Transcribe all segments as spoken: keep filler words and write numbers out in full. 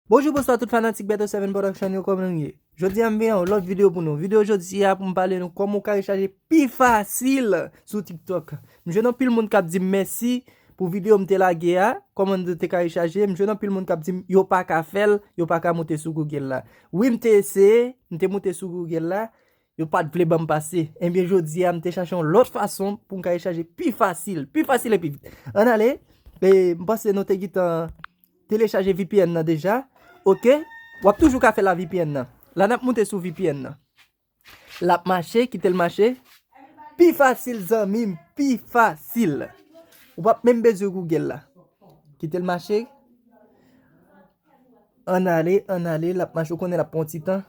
Bonjou, bonswa tout fanatik Beto Seven Production yo, kòman nou ye? Jodi a m vin yon lòt videyo pou nou. Videyo jodi a pou m pale nou kòman ou ka rechaje pi fasil sou TikTok. M jwenn anpil moun k ap di m mèsi pou videyo m te lage a, kòman nou te ka rechaje. M jwenn anpil moun k ap di m yo pa ka fè l, yo pa ka moute sou Google la. Wi, m te eseye, m te moute sou Google la, yo pa t vle ban m pase. Ebyen, jodi a, m te chache yon lòt fason pou m ka rechaje pi fasil, pi fasil epi vit. Ann ale, e, m panse nou te gentan telechaje V P N nan deja. Oke? W ap toujou ka fè la V P N nan. La n ap moute sou V P N nan. L ap mache, kite l mache. Pi fasil, zanmi m, pi fasil. Ou p ap menm bezwen Google la. Kite l mache. Ann ale, ann ale, l ap mache, ou konnen l ap pran yon ti tan.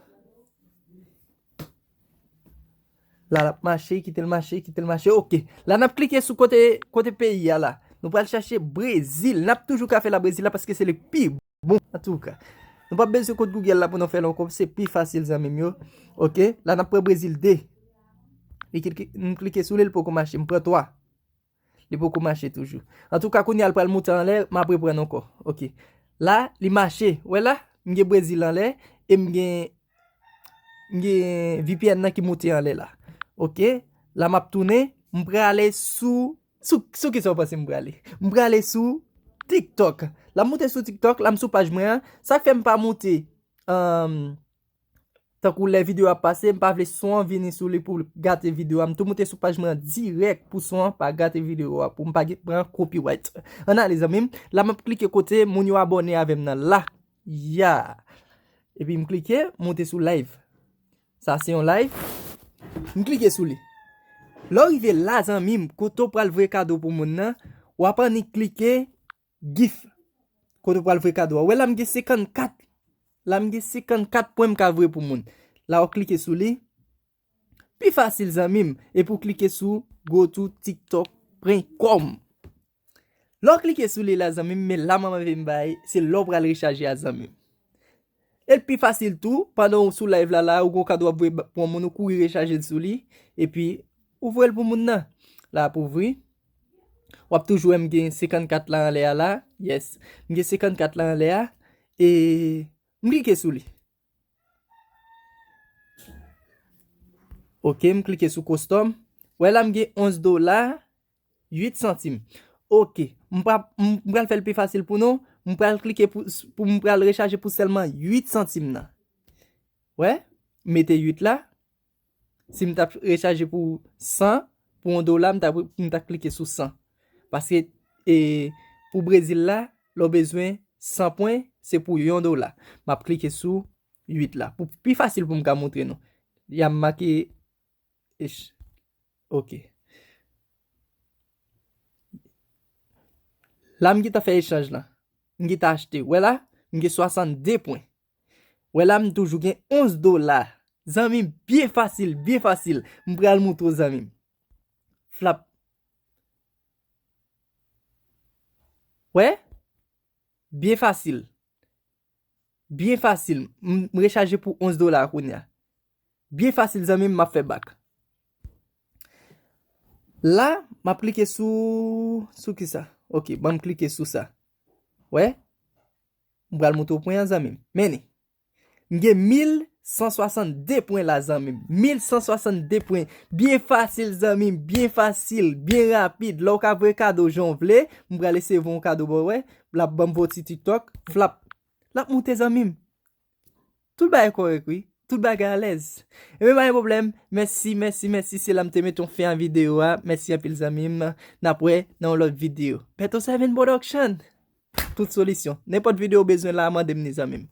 La, l ap mache, kite l mache, kite l mache. Oke. La, n ap klike sou kote, kote peyi a la. Nou pral chache Brezil. N ap toujou ka fè la Brezil la paske se li k pi bon, antouka. Nou p ap bezwen kot Google la pou nou fè l ankò. Se pi fasil, zanmi m yo. Oke. La, n ap pran Brezil de. Li klike, m klike sou li, li poko mache. M pran twa. Li poko mache toujou. Antouka, kounye a l pral moute anlè, m ap reprann ankò. Oke. La, li mache. Wè la, m gen Brezil anlè e m gen, m gen V P N nan ki moute anlè la. Oke. La, m ap tounen, m prale sou, sou, sou kisa w panse m prale? M prale sou TikTok. La, m moute sou TikTok, la, m sou paj mwen an. Sa k fè m pa moute, um, tankou lè videyo ap pase, m pa vle son an vini sou li pou gate videyo a. M tou moute sou paj mwen an dirèk pou son an pa gate videyo a, pou m pa gen, pran copyright. Ann ale, zanmi m. La, m ap klike kote moun yo abòne avè m nan la. Ya. Epi m klike, moute sou live. Sa se yon live. M klike sou li. Lè w rive la, zanmi m, kote w pral voye kado pou moun nan, w ap annik klike gif. Kote w pral voye kado a. Ou wè la m gen senkannkat. La m gen senkannkat pwen m ka voye pou moun. La w klike sou li. Pi fasil, zanmi m, epi w klike sou go to tiktok pwen kòm. Lè w klike sou li la, zanmi m, men la m anvi m bay, se lè w pral rechaje a, zanmi m. E l pi fasil tou, pandan w sou live la, la, ou gon kado w ap voye ba, pou yon moun, ou kouri rechaje l sou li, epi ou voye l pou moun nan. La ap ouvri. W ap toujou wè m gen senkannkat la anlè a la. Yes. M gen senkannkat la anlè a. E m klike sou li. Oke, m klike sou custom. Wè la, m gen onz dola, uit santim. Oke, m pra-, m, m pral fè l pi fasil pou nou. M pral klike pou, pou m pral rechaje pou sèlman uit santim nan. Wè, m mete uit la. Si m t ap rechaje pou san, pou yon dola, m t ap, m t ap klike sou san. Paske, e, pou Brezil la, lè w bezwen san pwen, se pou yon dola. M ap klike sou uit la. Pou pi fasil pou m ka montre nou. Y a make, ech-, oke. La, m gentan fè echanj lan. M gentan achte. Wè la, m gen swasannde pwen. Wè la, m toujou gen onz dola. Zanmi m, byen fasil, byen fasil. M pral montre w, zanmi m. Flap. Wè? Byen fasil. Byen fasil. M, m rechaje pou onz dola kounye a. Byen fasil, zanmi m, m ap fè bak. La, m ap klike sou, sou kisa? Oke, ban m klike sou sa. Wè? M pral montre w pwen an, zanmi m. Men li. M gen mil san swasannde pwen la, zanmi m. Mil san swasannde pwen. Byen fasil, zanmi m. Byen fasil. Byen rapid. Lè w ka voye kado jan w vle, m pral eseye voye yon kado ba w, wè. L ap ban m voye ti TikTok. Flap. L ap moute, zanmi m. Tout bagay kòrèk, wi. Tout bagay alèz. Ebyen, pa gen pwoblèm. Mèsi, mèsi, mèsi. Se la m te mete yon fen a videyo a. Mèsi anpil, zanmi m. N ap wè nan yon lòt videyo. Beto Seven Production. Tout solisyon. Nenpòt videyo w bezwen la, mande m ni, zanmi m.